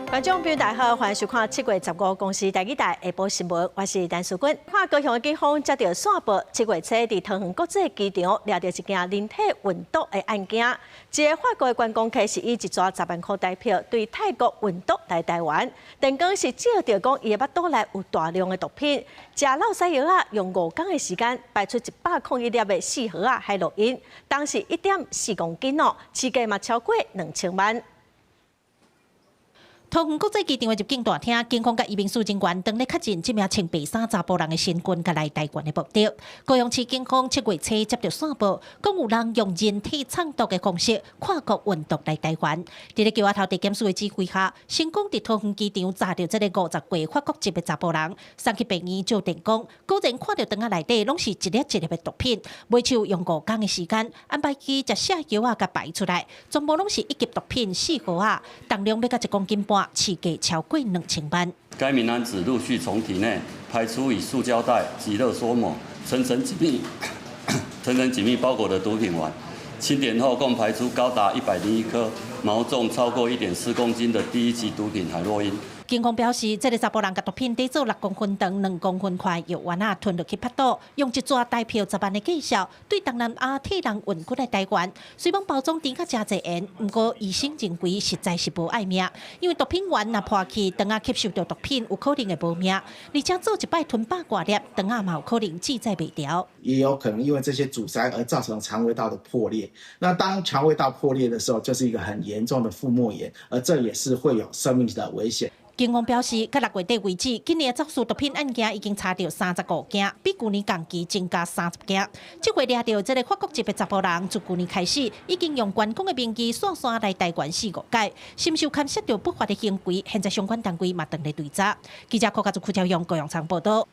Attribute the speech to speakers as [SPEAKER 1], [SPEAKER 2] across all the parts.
[SPEAKER 1] 觀眾朋友大家好，歡迎收看7月15公視台語台下晡新聞，我是陳淑君。看高雄的警方接著線報，7月初佇桃園國際機場掠著一件人體運毒的案件。一個法國的觀光客是以一逝10萬箍台票對泰國運毒來台灣，電光是照著講伊的腹肚內有大量的毒品，食落屎藥仔，用5工的時間排出101粒的四盒仔海洛因，當時1.4公斤哦，市價嘛超過2000萬。
[SPEAKER 2] 桃園國際機場的入境大廳，警方佮移民署人員當咧確認這名穿白衫查埔人的身份佮來台灣的目的。高雄市警方7月初接著線報，講有人用人體藏毒的方式跨國運毒來台灣。佇咧橋仔頭地檢署的指揮下，成功佇桃園機場查著這个50歲法國籍的查埔人，送去病院照電光，果然看著腸仔內底攏是一粒一粒的毒品。尾手用5工的時間安排伊食瀉藥仔共排出來，全部攏是一級毒品四盒仔，重量欲共1.5公斤。市價超過2000萬。
[SPEAKER 3] 該名男子陸續從體內排出以塑膠袋及熱縮膜層層緊密、層層緊密包裹的毒品丸，清點後共排出高達101顆、毛重超過1.4公斤的第一級毒品海洛因。
[SPEAKER 2] 警方表示，這个查埔人共毒品疊做6公分長、2公分寬藥丸仔吞落去腹肚，用一逝台票10萬的價數，對東南亞替人運過來台灣。雖罔包裝甜甲誠濟鹽，毋過醫生認為實在是無愛命，因為毒品丸若破去，腸仔吸收著毒品，有可能會無命。而且做一擺吞百外粒，腸仔嘛有可能志在袂牢。
[SPEAKER 4] 也有可能因為這些阻塞而造成腸胃道的破裂。那當腸胃道破裂的時候，就是一個很嚴重的腹膜炎，而這也是會有生命的危險。
[SPEAKER 2] 警方表示，到6月底為止，今年走私毒品案件已經查著35件，比舊年同期增加30件。這回掠著這个法國籍的查埔人，自舊年開始已經用觀光的名義線線來台灣四五擺，深受牽涉著不法的行為，現在相關單位嘛正咧追查。記者柯家祖、邱朝陽、高陽倉報道。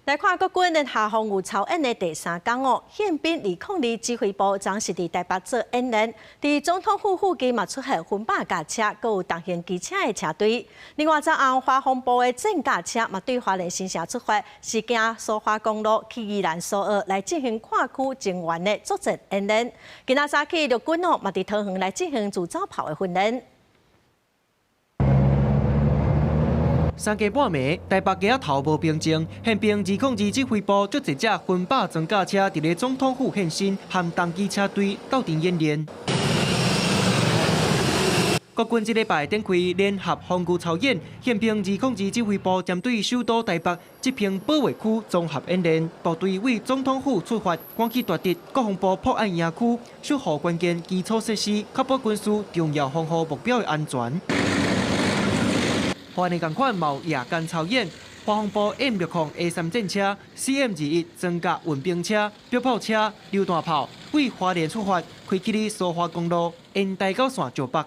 [SPEAKER 1] 來看國軍的夏防有操演的第三工哦，憲兵202指揮部昨是佇台北做演練，佇總統府附近嘛出現分百架車，閣有重型機車的車隊。另外，昨暗華防部的戰甲車嘛對花蓮新城出發，是經蘇花公路去宜蘭蘇澳來進行跨區增援的作戰演練。今仔早起陸軍哦嘛佇桃園來進行自走炮的訓練。
[SPEAKER 5] 三更半暝，台北街仔頭無平靜，憲兵202指揮部足濟隻分百裝甲車佇咧總統府現身，和重機車隊鬥陣演練。國軍這禮拜展開聯合防禦操演，憲兵202指揮部針對首都台北這片保衛區綜合演練，部隊為總統府出發，趕去大直國防部破案營區，守護關鍵基礎設施，確保軍事重要防護目標的安全。花蓮仝款嘛有夜間操演，華防部 M60 A3戰車、CM21裝甲運兵車、迫炮車、榴彈炮，為花蓮出發，開啟咧蘇花公路，沿台九線石北。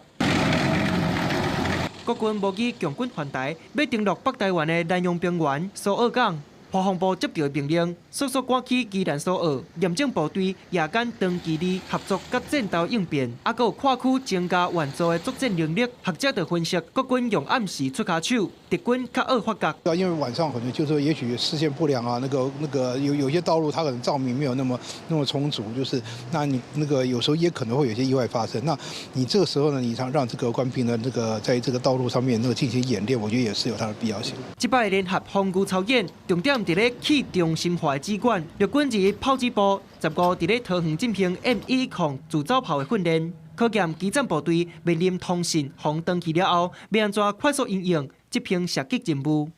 [SPEAKER 5] 國軍無機共軍環台，欲登陸北台灣的南陽平原蘇澳港。華防部接著命令，速速趕去宜蘭蘇澳，嚴正部隊夜間長距離合作佮戰鬥應變，猶閣有跨區增加援助的作戰能力。學者就分析，國軍用暗時出跤手，敵軍較惡發覺。
[SPEAKER 6] 因為晚上可能就是說，也許視線不良啊，那個有些道路它可能照明沒有那麼充足，就是那你那個有時候也可能會有些意外發生。那你這個時候呢，你讓讓這個官兵呢，這個在這個道路上面那個進行演練，我覺得也是有它的必要性。
[SPEAKER 5] 這擺聯合防禦操演，重點佇咧去中心化的指管，陸軍21炮擊部15佇咧桃園進行 M110自走炮的訓練，考驗機戰部隊面臨通信紅燈去了後，欲按怎快速應用執行射擊任務。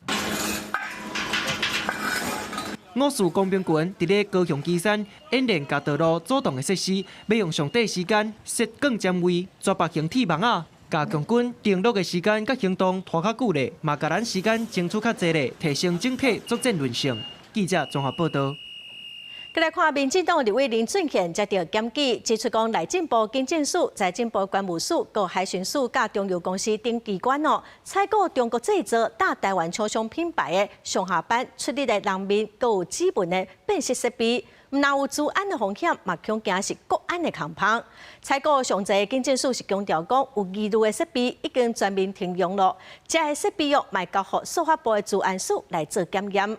[SPEAKER 5] 54工兵群佇咧高雄旗山演練共道路阻擋的設施，欲用上短時間設鋼站位，全北型鐵網仔。共共軍登陸的時間佮行動拖較久咧，嘛共咱時間爭取較濟咧，提升整體作戰韌性。記者綜合報導。
[SPEAKER 1] 閣來看民進黨立委林俊憲接著檢舉，指出講內政部警政署、財政部關務署、閣海巡署佮中油公司等機關哦，採購中國製造、打台灣廠商品牌的上下班出入的人面閣有指紋的辨識設備。毋但有資安的風險，嘛恐驚是國安的空縫。採購上濟警政署是強調講，有疑慮的設備已經全面停用囉，這个設備哦，嘛交予司法部的資安署來做檢驗。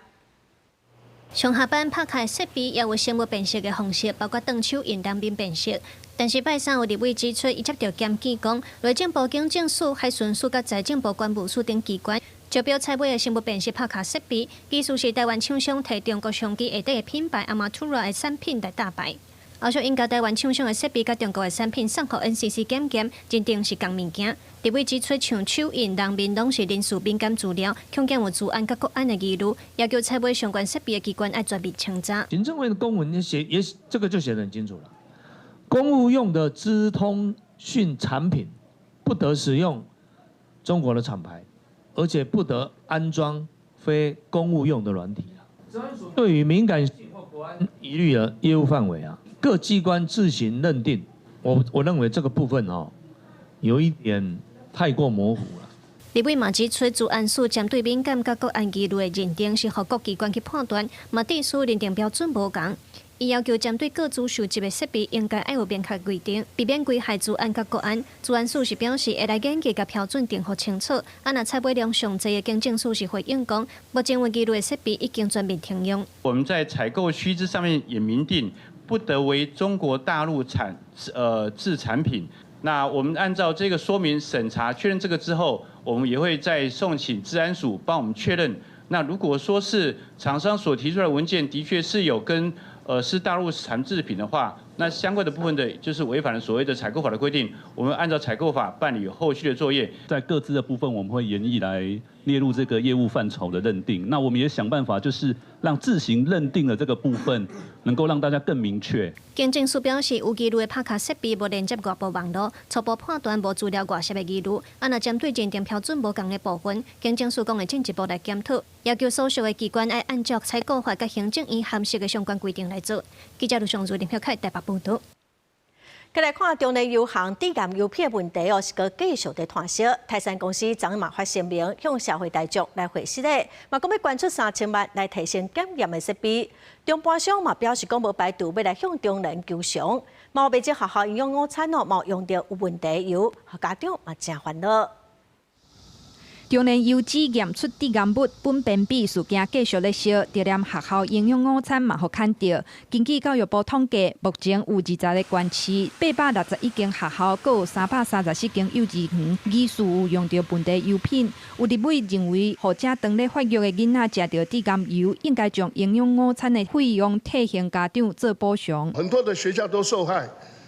[SPEAKER 7] 上下班拍卡設備也有生物辨識的方式，包括轉手印、人面辨識。但是拜三有立委指出，伊接著檢舉講，內政部警政署、海巡署佮財政部關務署等機關，招標採買的生物辨識拍卡設備，其實是台灣廠商提中國商機下底的品牌 Armatura 的產品來搭牌。後續𪜶共台灣廠商的設備佮中國的產品送予 NCC 檢驗，認定是仝物件。立委指出，像手印、人面攏是人事敏感資料，恐驚有資安佮國安的疑慮，要求採買相關設備的機關愛全面清查。
[SPEAKER 8] 行政院的公文寫也這個就寫得很清楚了，公務用的資通訊產品不得使用中國的廠牌，而且不得安裝非公務用的軟體。對於敏感性或國安疑慮的業務範圍啊，各機關自行認定。我認為這個部分哦，有一點太過模糊了。
[SPEAKER 7] 立委嘛指出，資安署針對敏感佮國安疑慮的認定是予各機關去判斷，嘛指出認定標準無仝。伊要求針對個資收集的設備，應該愛有明確規定，避免危害資安佮國安。資安署是表示會來研究共標準定予清楚。啊，若採買量上濟的警政署是回應講，目前有疑慮的設備已經全面停用。
[SPEAKER 9] 我們在採購須知上面也明定，不得為中國大陸產製產品。那我們按照這個說明審查確認這個之後，我們也會再送請資安署幫我們確認。那如果說是廠商所提出來的文件的確是有跟是大陸產製品的話，那相關的部分的，就是違反了所謂的採購法的規定，我們按照採購法辦理後續的作業。
[SPEAKER 10] 在個資的部分，我們會研議來列入這個業務範疇的認定。那我們也想辦法，就是讓自行認定的這個部分，能夠讓大家更明確。
[SPEAKER 7] 警政署表示，有疑慮的拍卡設備無連接外部網路，初步判斷無資料外洩的疑慮。啊，若針對認定標準無仝的部分，警政署講會進一步來檢討，要求所屬的機關愛按照採購法佮行政院函釋的相關規定來做。記者盧尚如林曉凱台北報導。
[SPEAKER 1] 再來看中聯油行致癌油品的問題哦，是閣繼續佇湠燒。泰山公司昨昏嘛發聲明，向社會大眾來回釋咧，嘛講欲捐出3000萬來提升檢驗的設備。中盤商嘛表示講無排除欲來向中聯求償。嘛有袂少學校營養午餐哦，嘛用著有問題油，家長嘛誠煩惱。
[SPEAKER 11] 中聯油脂驗出致癌物苯苯芘事件繼續咧燒，就連學校營養午餐嘛予牽著。根據教育部統計，目前有20個縣市、861間學校，閣有334間幼稚園，疑似有用著問題油品。有立委認為，予這當咧發育的囡仔食著致癌油，應該將營養午餐的費用退還家長做補償。
[SPEAKER 12] 很多的學校都受害，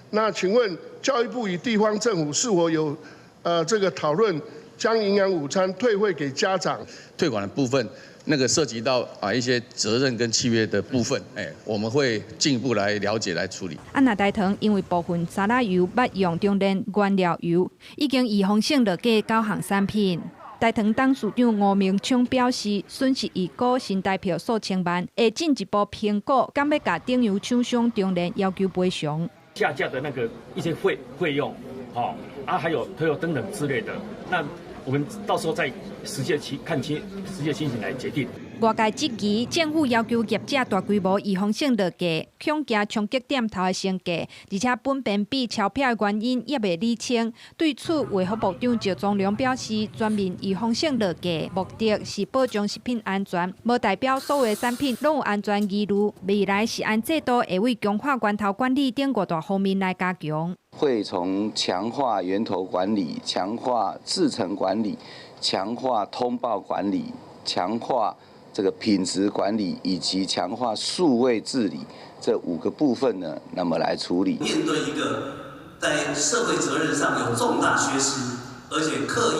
[SPEAKER 12] 那請問教育部與地方政府是否有這個討論？將營養午餐退費給家長，
[SPEAKER 13] 退款的部分，那個涉及到啊一些責任跟契約的部分，哎，我們會進一步來了解來處理。
[SPEAKER 11] 啊，若台糖因為部分沙拉油捌用中聯原料油，已經預防性落架九項產品。台糖董事長吳明聰表示，損失預估新台票數千萬，會進一步評估，敢欲共頂油廠商中聯要求賠償。
[SPEAKER 14] 下架的那個一些費用，吼啊，還有還有等等之類的，那我們到時候再實際情看清實際情形來決定。
[SPEAKER 11] 外界質疑政府要求業者大規模預防性落架，恐驚衝擊店頭的生計，而且苯苯芘超標的原因也未理清。對此，衛福部長趙宗龍表示，全面預防性落架，目的是保障食品安全，無代表所有產品攏有安全疑慮。未來食安制度會為強化源頭管理等五大方面來加強。
[SPEAKER 15] 會從強化源頭管理、強化製程管理、強化通報管理、強化這個品質管理以及強化數位治理這五個部分呢，那麼來處理。
[SPEAKER 16] 面對一個在社會責任上有重大缺失，而且刻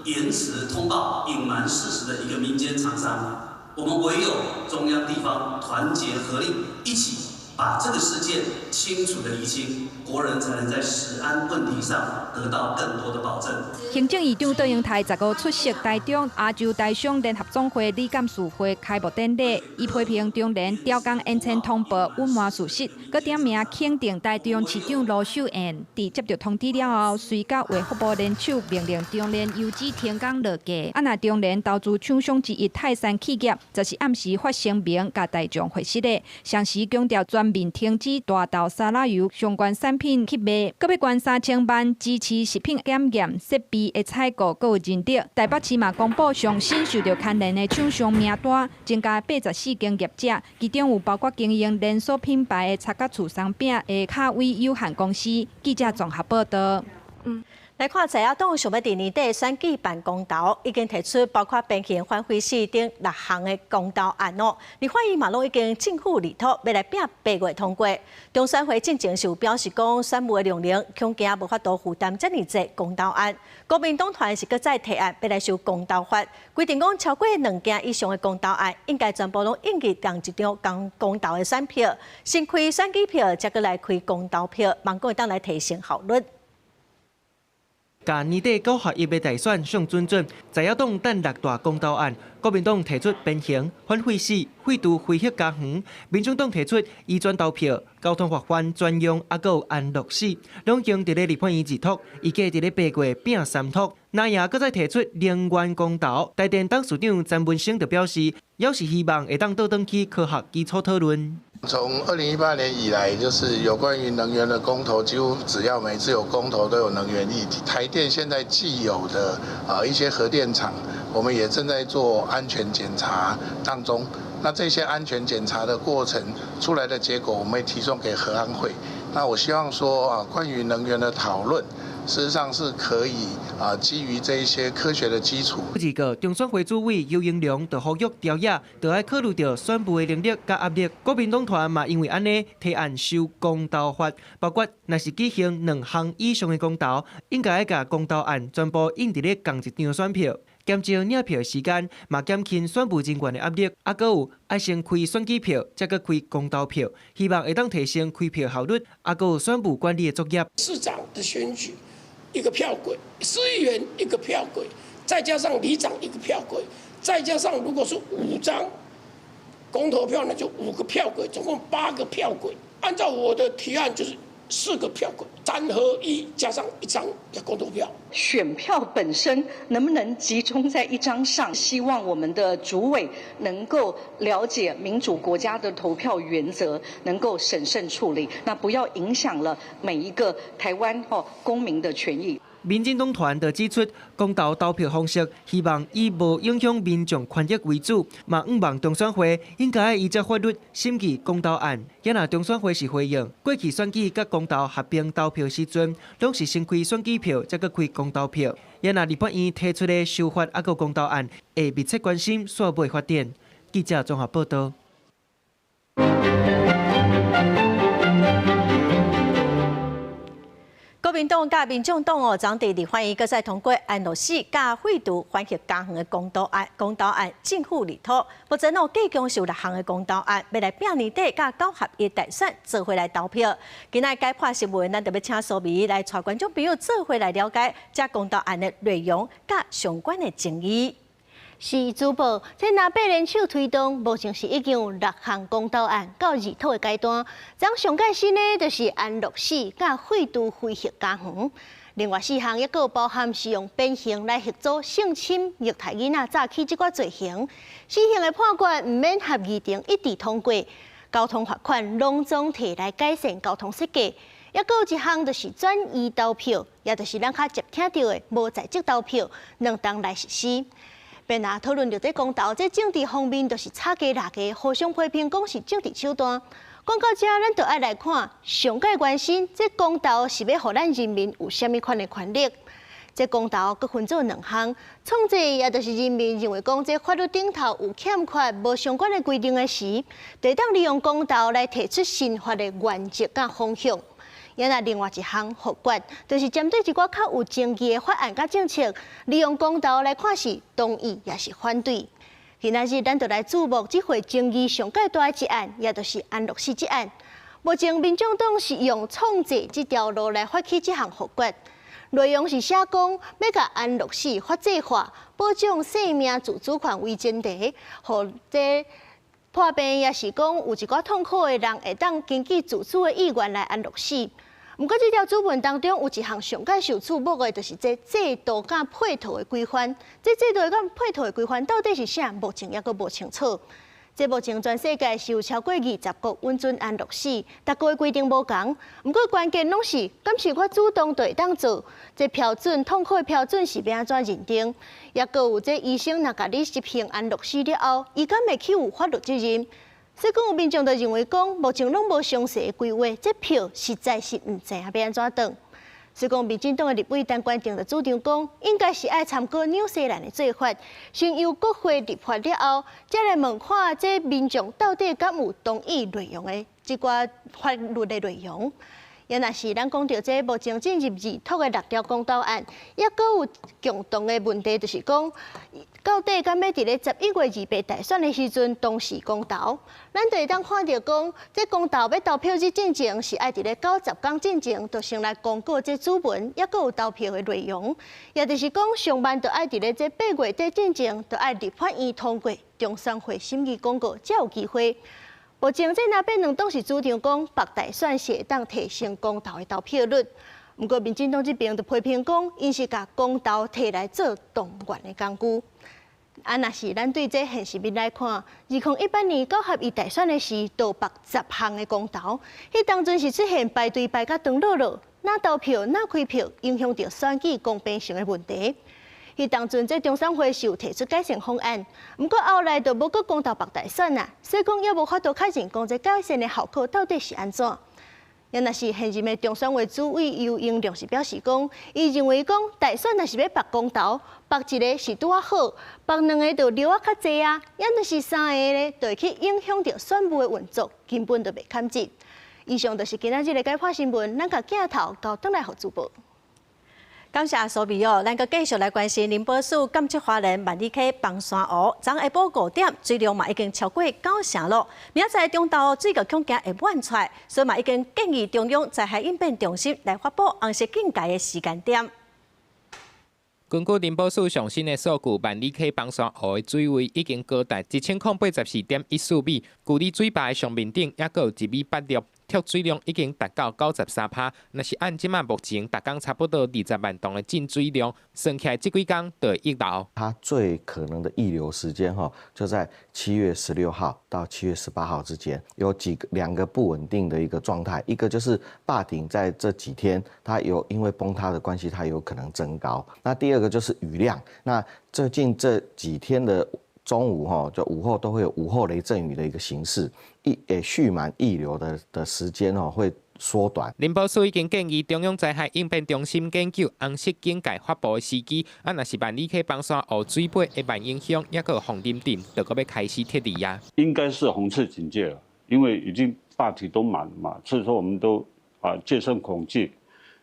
[SPEAKER 16] 意延遲通報、隱瞞事實的一個民間廠商，我們唯有中央地方團結合力，一起把這個事件清楚的釐清，國人才能在食安問題上得到更多的保證。
[SPEAKER 11] 行政院長卓榮泰15出席台中亞洲台商聯合總會理監事會開幕典禮，伊批評中聯刁工延遲通報隱瞞事實，閣點名肯定台中市長盧秀燕。佇接著通知了後，隨佮衛福部聯手命令中聯油脂停工落架。啊，若中聯投資廠商之一泰山企業，則是暗時發聲明，共大眾回釋的，同時強調全面停止大豆豆、沙拉油相關產品去賣，閣欲懸3000萬支持食品檢驗設備的採購閣有認證。台北市嘛公布上新受著牽連的廠商名單，增加84間業者，其中有包括經營連鎖品牌的七角厝鬆餅的卡威有限公司。記者綜合報道。
[SPEAKER 1] 來看在野黨想欲佇年底選舉辦公投，已經提出包括鞭刑、反廢死等六項的公投案哦。立法院嘛攏已經正副二讀，欲來拼8月通過。中選會進前是有表示講，選務的量能恐驚無法度負擔遮爾濟公投案。國民黨團是閣再提案，欲來修公投法，規定講超過兩件以上的公投案，應該全部攏印佇仝一張公公投的選票，先開選舉票，才閣來開公投票，望講會當來提升效率。
[SPEAKER 5] 共年底九合一的大選上準準，在野黨等六大公投案，國民黨提出鞭刑、反廢死、廢除非核家園，民眾黨提出移轉投票、交通罰鍰專用，猶閣有安樂死，攏經佇咧立法院二讀，預計佇咧8月拼三讀。藍營閣再提出能源公投，台電董事長詹文生就表示，猶是希望會當倒轉去科學基礎討論。
[SPEAKER 17] 從2018年以來，就是有關於能源的公投，幾乎只要每次有公投都有能源議題。台電現在既有的一些核電廠，我們也正在做安全檢查當中。那這些安全檢查的過程出來的結果，我們會提送給核安會。那我希望說啊，關於能源的討論，事實上是可以啊，基於這一些科學的基礎。
[SPEAKER 5] 這個中選會主委游盈隆就呼籲朝野，就愛考慮著選務的能力佮壓力。國民黨團嘛，因為按呢提案修公投法，包括若是舉行兩項以上的公投，應該愛共公投案全部印佇咧仝一張選票，減少領票的時間，嘛減輕選務人員的壓力。猶閣有愛先開選舉票，才閣開公投票，希望會當提升開票效率，猶閣有選務管理的作業。
[SPEAKER 18] 市長的選舉一個票櫃，市議員一個票櫃，再加上里長一個票櫃，再加上如果是五張公投票，那就五個票櫃，總共八個票櫃。按照我的提案，就是四個票櫃，三合一加上一張公投票。
[SPEAKER 19] 選票本身能不能集中在一張上？希望我們的主委能夠了解民主國家的投票原則，能夠審慎處理，那不要影響了每一個台灣哦公民的權益。
[SPEAKER 5] 民進黨團就指出，公投投票方式希望以無影響民眾權益為主，嘛向望中選會應該依照法律審議公投案。也若中選會是回應，過去選舉佮公投合併投票時陣，攏是先開選舉票，才閣開公投票。也若立法院提出的修法猶閣公投案，會密切關心選務發展。記者綜合報道。
[SPEAKER 1] 國民黨佮民眾黨哦，昨佇立法院閣再通過安樂死佮廢除反核家園的公投案，公投案正副二讀。目前哦，計共是有六項的公投案，欲來拼年底佮九合一大選做伙來投票。今仔解破新聞，咱就欲請蘇眉來帶觀眾朋友做伙來了解這公投案的內容佮相關的爭議。
[SPEAKER 7] 是主播，這藍白聯手推動，目前是已經有六項公投案到二讀的階段。昨上蓋新的就是安樂死佮廢除非核家園，另外四項抑閣包含是用鞭刑來嚇阻性侵、虐待囡仔早起這寡罪行。死刑的判決毋免合議庭一致通過，交通罰款攏總提來改善交通設計。抑閣有一項就是轉移投票，也就是咱較常聽著的無在籍投票，兩冬來實施。便若討論著這公投，這政治方面就是吵架鬧架，互相批評講是政治手段。講到這，咱就愛來看上蓋關心，這公投是欲予咱人民有啥物款的權力？這公投閣分做兩項，創制也就是人民認為講這法律頂頭有欠缺、無相關的規定的時，就會當利用公投來提出新法的原則佮方向。也若另外一項複決，就是針對一寡較有爭議的法案佮政策，利用公投來看是同意抑是反對。今仔日咱就來注目這回爭議上蓋大的一案，也就是安樂死這案。目前民眾黨是用創制這條路來發起這項複決，內容是寫講欲共安樂死法制化，保障生命自主權為前提，予這破病抑是講有一寡痛苦的人會當根據自主的意願來安樂死。毋過，這條主文當中有一項上蓋受矚目的，就是這制度佮配套的規範。這制度佮配套的規範到底是啥？目前猶閣無清楚。
[SPEAKER 20] 這目前全世界是有超過20國允准安樂死，逐國的規定無仝。毋過關鍵攏是，敢是我主動就會當做？這標準痛苦的標準是欲按怎認定？抑閣有這醫生若共你執行安樂死了後，伊敢會去有法律責任？所以講有民眾就認為講，目前攏無詳細的規劃，這票實在是毋知影欲按怎轉。所以講，民進黨的立委陳觀定就主張講，應該是愛參考紐西蘭的做法，先由國會立法了後，才來問看這民眾到底敢有同意內容的這寡法律的內容。也若是咱講著這目前進入二讀的六條公投案，抑閣有共同的問題，就是講到底敢欲佇咧11月28大選的時陣同時公投？咱就會當看著講，這公投欲投票日進前是愛佇咧90工進前，就先來公告這主文，抑閣有投票的內容。也就是講，上慢就愛佇咧這8月底進前，就愛立法院通過中選會審議公告，才有機會。目前這藍白兩黨是主張講，北大選是會當提升公投的投票率。毋過民進黨這邊就批評講，𪜶是共公投提來做動員的工具。啊，若是咱對這現實面來看，2018年九合一大選的時，就辦10項的公投，彼當陣是出現排隊排甲長落落，哪投票哪開票，影響著選舉公平性的問題。彼當陣，這中選會是有提出改善方案，毋過後來就無閣公投北大選啊，所以講猶無法度確認講這改善的效果到底是按怎。也若是現任的中選會主委游盈隆是表示講，伊認為講大選若是欲辦公投，辦一个是拄仔好，辦兩个就留仔較濟啊，也若是三个咧，就會去影響著選務的運作，根本就袂堪節。以上就是今仔日的解破新聞，咱共鏡頭交轉來予主播。
[SPEAKER 1] 感謝蘇美哦，咱閣繼續來關心寧波市感測花蓮萬里溪崩山湖，昨下晡5點，水量嘛已經超過9成咯。明仔載中晝水閣恐驚會滿出來，所以嘛已經建議中央災害應變中心來發布紅色警戒的時間點。
[SPEAKER 21] 根據寧波市上新的數據，萬里溪崩山湖的水位已經高達1084.14米，距離水壩的上面頂猶閣有1.86米。蓄水量已經達到93%。若是按這馬目前逐工差不多20萬噸的進水量，算起來這幾工就會溢流。
[SPEAKER 22] 它最可能的溢流時間哈，就在7月16號到7月18號之間，有幾個兩個不穩定的一個狀態，一個就是壩頂在這幾天它有因為崩塌的關係，它有可能增高。那第二個就是雨量，那最近這幾天的中午哈，就午後都會有午後雷陣雨的一個形式，溢誒蓄滿溢流的時間哦會縮短。
[SPEAKER 21] 寧波市已經建議中央災害應變中心研究紅色警戒發布的時機，啊，若是萬里溪崩山湖水尾會慢影響，猶閣鳳林鎮，就閣欲開始撤離啊。
[SPEAKER 23] 應該是紅色警戒了，因為已經壩體都滿了嘛，所以說我們都啊戒慎恐懼。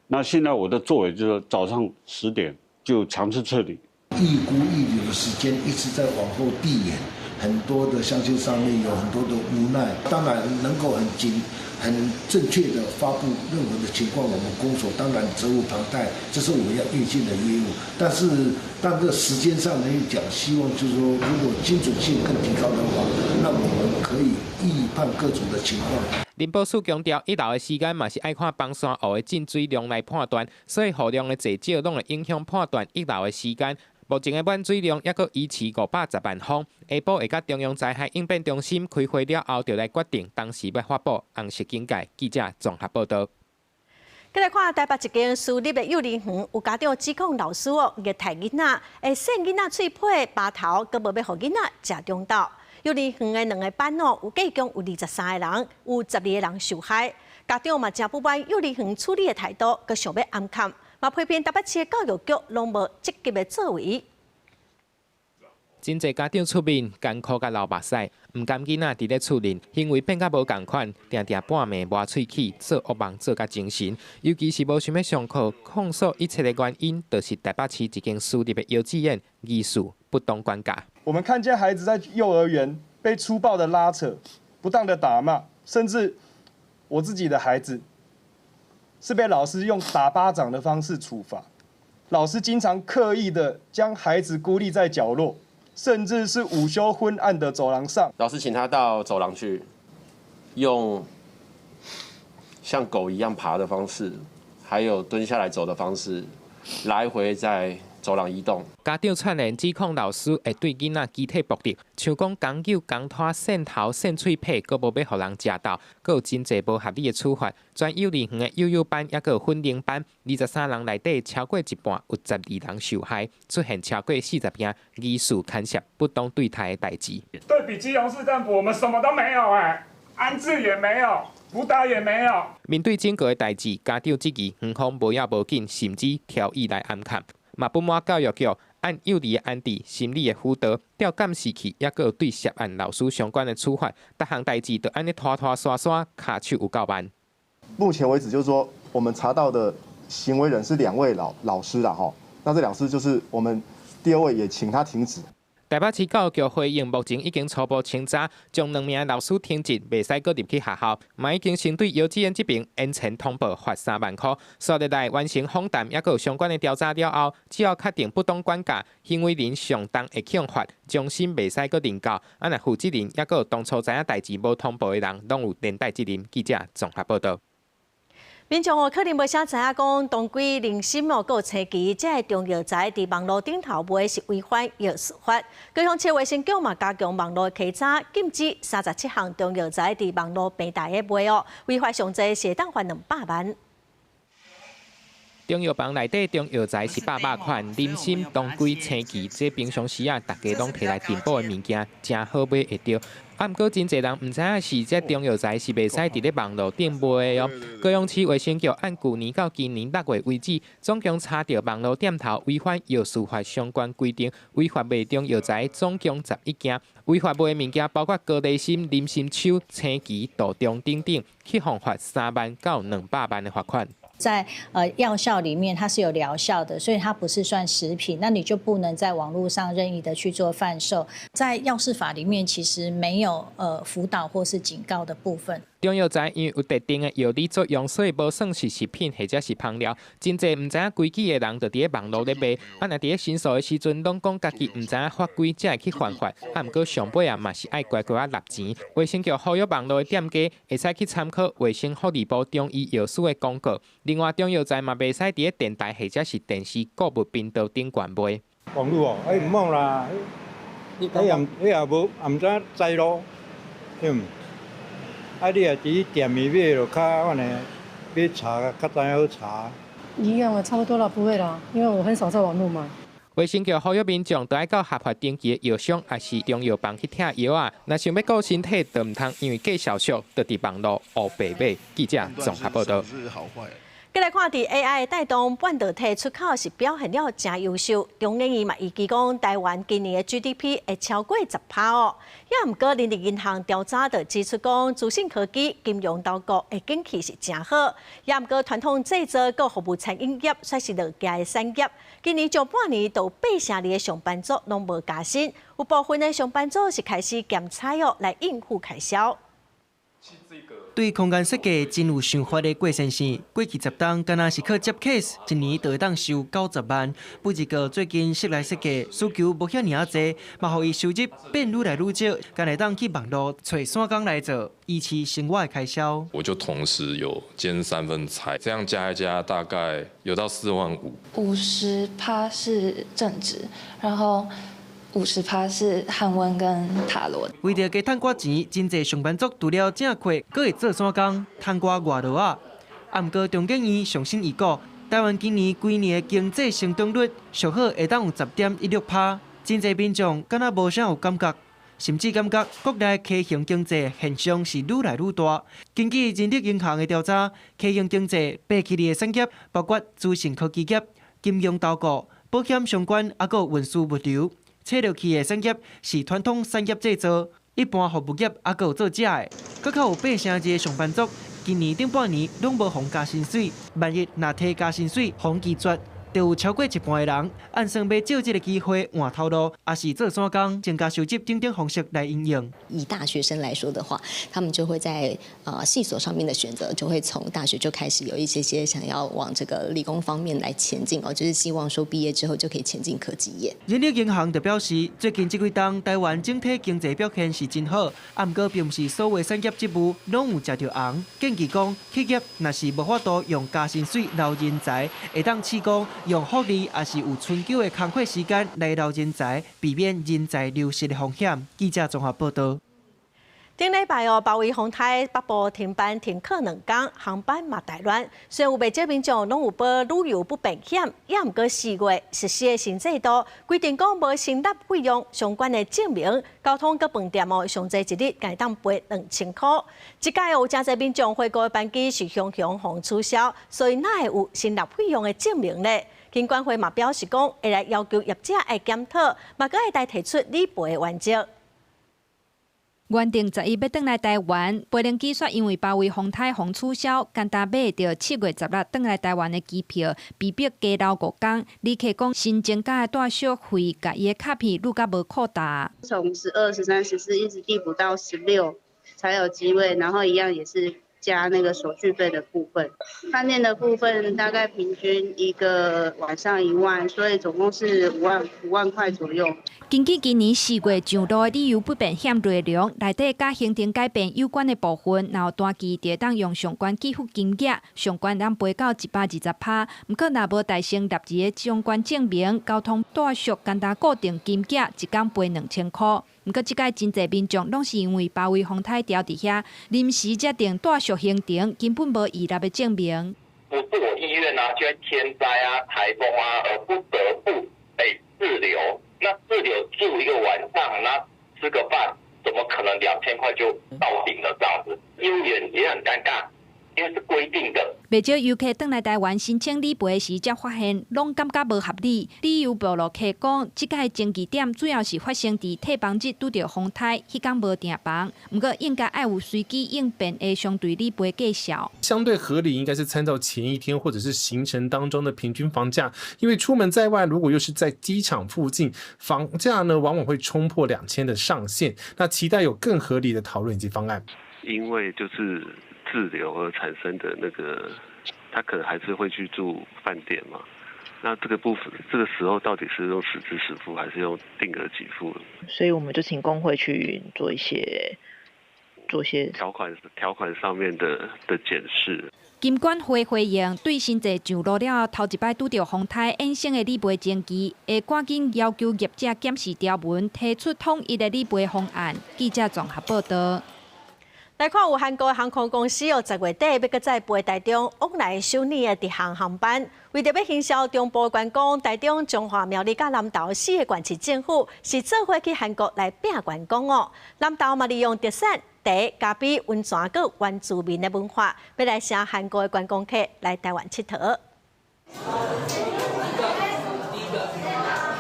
[SPEAKER 23] 那現在我的作為就是早上10點就強制撤離。
[SPEAKER 24] 預估溢流的時間一直在往後遞延，很多的鄉親上面有很多的無奈。當然能夠很緊、很正確的發布任何的情況，我們公所當然責無旁貸，這是我們要應盡的義務。但是，當這時間上來講，希望就是說，如果精準性更提高的話，那我們可以預判各種的情況。
[SPEAKER 21] 寧波市強調，溢流的時間嘛是愛看崩山湖的進水量來判斷，所以雨量的濟少攏會影響判斷溢流的時間。目前的滿水量猶閣維持510萬方，下晡會佮中央災害應變中心開會了後，就來決定當時欲發布紅色警戒。記者綜合報導。
[SPEAKER 1] 繼來看台北一間私立的幼兒園，有家長指控老師哦，虐待囡仔，會搧囡仔喙皮、巴頭，閣無欲予囡仔食中晝。幼兒園的兩个班哦，有計共有23个人，有12个人受害。家長嘛誠不滿幼兒園處理的態度，閣想欲暗崁，嘛批評台北市的教育局攏無積極的作為。
[SPEAKER 21] 真濟家長出面艱苦共流目屎，毋甘囡仔佇咧厝裡行為變甲無仝款，定定半暝磨喙齒，做惡夢做甲精神，尤其是無想欲上課，控訴一切的原因，就是台北市一間私立的幼稚園疑似不當管教。
[SPEAKER 25] 我們看見孩子在幼兒園被粗暴的拉扯、不當的打罵，甚至我自己的孩子是被老師用打巴掌的方式處罰，老師經常刻意的將孩子孤立在角落。甚至是午休昏暗的走廊上，
[SPEAKER 26] 老師請他到走廊去，用像狗一樣爬的方式，還有蹲下來走的方式，來回在走走廊移動。
[SPEAKER 21] 家長串聯指控老師會對囡仔肢體暴力，像講工搝、工拖、搧頭、搧喙䫌，閣無欲予人食豆，閣有真濟無合理的處罰。全幼兒園的幼幼班抑閣有訓練班，23人內底超過一半有12人受害，出現超過40件疑似牽涉不當對待的代誌。
[SPEAKER 2] 對比基隆市政府，我們什麼都沒有哎，安置也沒有，輔導也沒有。
[SPEAKER 21] 面對整個的代誌，家長質疑園方無影無緊，甚至挑意來暗崁，嘛不滿教育局按幼兒的安置、心理的輔導、調監視器，抑閣有對涉案老師相關的處罰，逐項代誌就按呢拖拖沙沙，跤手有夠慢。
[SPEAKER 3] 目前為止，就是說我們查到的行為人是兩位老師啦，吼，那這兩師就是我們第二位也請他停職。
[SPEAKER 21] 台北市教育局回應，目前已經初步清查，將兩名老師停職，袂使閣入去學校，嘛已經先對幼稚園這邊延前通報罰3萬箍。紲落來完成訪談，抑閣有相關的調查了後，只要確定不當管教，行為人上重會去予罰，終身袂使閣任教。啊，若負責人抑閣有當初知影代誌無通報的人，攏有連帶責任。記者綜合報導。
[SPEAKER 1] 民眾哦，可能無啥知影講，當歸人參哦，閣有青芪，這个中藥材佇網路頂頭賣是違反藥事法。高雄市衛生局嘛加強網路稽查，禁止37項中藥材佇網路平台的賣哦，違法上濟是會當罰200萬。
[SPEAKER 21] 中藥房內底中藥材是百百款，人參、當歸、青芪，這平常時啊，大家攏提來進補的物件，誠好買會著。啊，毋過真濟人毋知影是這中藥材是袂使佇咧網路頂賣的哦。高雄市衛生局按舊年到今年6月為止，總共查著網路店頭違反藥事法相關規定，違法賣中藥材總共11件，違法賣的物件包括高麗參、人參手、青芪、杜仲等等，去予罰3萬到200萬的罰款。
[SPEAKER 4] 在藥效裡面，它是有療效的，所以它不是算食品，那你就不能在網路上任意的去做販售。在藥事法裡面，其實沒有輔導或是警告的部分。
[SPEAKER 21] 中藥材因為有特定的藥理作用，所以無算是食品或者是芳療。真濟毋知影規矩的人，就佇咧網路咧賣。啊，若佇咧申訴的時陣，攏講家己毋知影法規，才會去犯法。啊，毋過上尾啊，嘛是愛乖乖仔納錢。衛生局呼籲網路的店家，會使去參考衛生福利部中醫藥師的公告。另外，中藥材嘛袂使佇咧電台或者是電視購物頻道頂懸賣。
[SPEAKER 6] 網路哦，哎毋好啦，彼也彼也無，也毋知影知路，對毋？啊，你若佇店裡買就較按呢，買查較知影好查。
[SPEAKER 8] 一樣啊，差不多啦，不會啦，因為我很少在網路買。
[SPEAKER 21] 衛生局呼籲民眾，著愛到合法登記的藥商，抑是中藥房去拆藥仔。若想欲顧身體，就毋通因為價數俗，就佇網路烏白買。記者綜合報導。
[SPEAKER 1] 過來看，佇 AI 帶動半導體出口是表現了誠優秀。中研院嘛預期講，台灣今年的 GDP 會超過10%哦。也毋過，人力銀行調查就指出講，資訊科技、金融投顧的景氣是誠好。也毋過，傳統製造佮服務餐飲業煞是落行的產業。今年上半年有8成2的上班族攏無加薪，有部分的上班族是開始兼差哦來應付開銷。
[SPEAKER 5] 對空間設計真有想法的郭先生，過去10冬敢若是靠接 case，一年就會當收90萬。不過最近室內設計需求無遐爾仔濟，嘛予伊收入變愈來愈少，敢會當去網路揣散工來做，維持生活的開銷。
[SPEAKER 9] 我就同時有兼3份差，這樣加一加大概有到4萬5。
[SPEAKER 27] 50%是正職，然後50%是韓文跟塔羅。
[SPEAKER 5] 為著加趁寡錢，真濟上班族除了正課，閣會做散工，趁寡外勞仔。啊，毋過中研院上新預估，台灣今年規年的經濟成長率上好會當有10.16%。真濟民眾敢若無啥有感覺，甚至感覺國內畸形經濟現象是愈來愈大。根據人力銀行的調查，畸形經濟爬起來的產業包括資訊科技業、金融投顧、保險相關，抑閣運輸物流。切落去的產業是傳統產業製造、一般服務業，抑閣有做食的。閣較有8成2的上班族，今年頂半年攏無予加薪水。萬一若提加薪水，予拒絕，就有超過一半的人按算欲藉這个機會換頭路，抑是做散工，增加收入等等方式來應用。
[SPEAKER 28] 以大學生來說的話，他們就會在系所上面的選擇，就會從大學就開始有一些些想要往這個理工方面來前進哦，就是希望說畢業之後就可以前進科技業。
[SPEAKER 5] 人力銀行就表示，最近這幾冬台灣整體經濟表現是真好，啊，毋過並毋是所有產業職務攏有食著紅。建議講，企業若是無法度用加薪水留人才，會當試講用福利抑是有春秋的工課時間來留人才，避免人才流失的風險。記者綜合報道。
[SPEAKER 1] 頂禮拜哦，包圍風颱北部停班停課2工，航班嘛大亂。雖然有袂少民眾攏有報旅遊不便險，也毋過4月實施的新制度規定講無申納費用相關的證明，交通佮飯店哦，上濟一日會當賠2000箍。這擺有誠濟民眾飛過的班機是雄雄予取消，所以哪會有申納費用的證明呢？金管會嘛表示講，會來要求業者愛檢討，嘛閣會來提出理賠的原則。
[SPEAKER 10] 原定11欲轉來台灣，飛行機卻因為包圍風颱予取消，干焦買著7月16轉來台灣的機票，被迫加留5工。旅客講，新增加的住宿費，共伊的卡片愈較無擴大。
[SPEAKER 11] 從12、13、14一直遞補到16，才有機會，然後一樣也是加那個手續費的部分。飯店的部分大概平均一個晚上1萬，所以總共是5萬塊左右。
[SPEAKER 10] 根據今年4月上路的旅遊不便險內容，內底佮行程改變有關的部分，若有單據就會當用上懸給付金額，上懸通賠到120%。毋過若無帶申納字的相關證明，交通住宿干焦固定金額，一工賠2000箍。毋過這擺真濟民眾攏是因為包圍風颱牢佇遐，臨時才訂住宿行程，根本無預納的證明。
[SPEAKER 12] 不是我意願啊，就天災啊、颱風啊，而不得不被滯留。那滯留住一個晚上，那吃個飯，怎麼可能2000塊就到頂了？這樣子，業務員也很尷尬，因為是規定的。
[SPEAKER 10] 袂少遊客轉來台灣申請理賠時，才發現攏感覺無合理。旅遊部落客講，這擺爭議點主要是發生佇退房日拄著風颱，彼工無訂房。毋過應該愛有隨機應變的相對理賠計數。
[SPEAKER 13] 相對合理應該是參照前一天或者是行程當中的平均房價，因為出門在外，如果又是在機場附近，房價呢往往會衝破2000的上限。那期待有更合理的討論以及方案。
[SPEAKER 14] 因為就是滯留而產生的那個，他可能還是會去住飯店嘛。那這個部分，這個時候到底是用實支實付，還是用定額給付？
[SPEAKER 15] 所以我們就請工會去做一些
[SPEAKER 14] 條款上面的檢視。
[SPEAKER 10] 金管會回應，對新制上路了後，頭一擺拄著風颱衍生的理賠爭議，會趕緊要求業者檢視條文，提出統一的理賠方案。記者綜合報道。
[SPEAKER 1] 來看，有韓國航空公司哦，10月底欲閣再飛台中往來首爾的直航航班，為著欲行銷中部觀光，台中彰化苗栗佮南投四個縣市政府是做伙去韓國來拚觀光哦。南投嘛利用特產茶、咖啡、溫泉佮原住民的文化，欲來吸韓國的觀光客來台灣𨑨迌。
[SPEAKER 16] 第一個，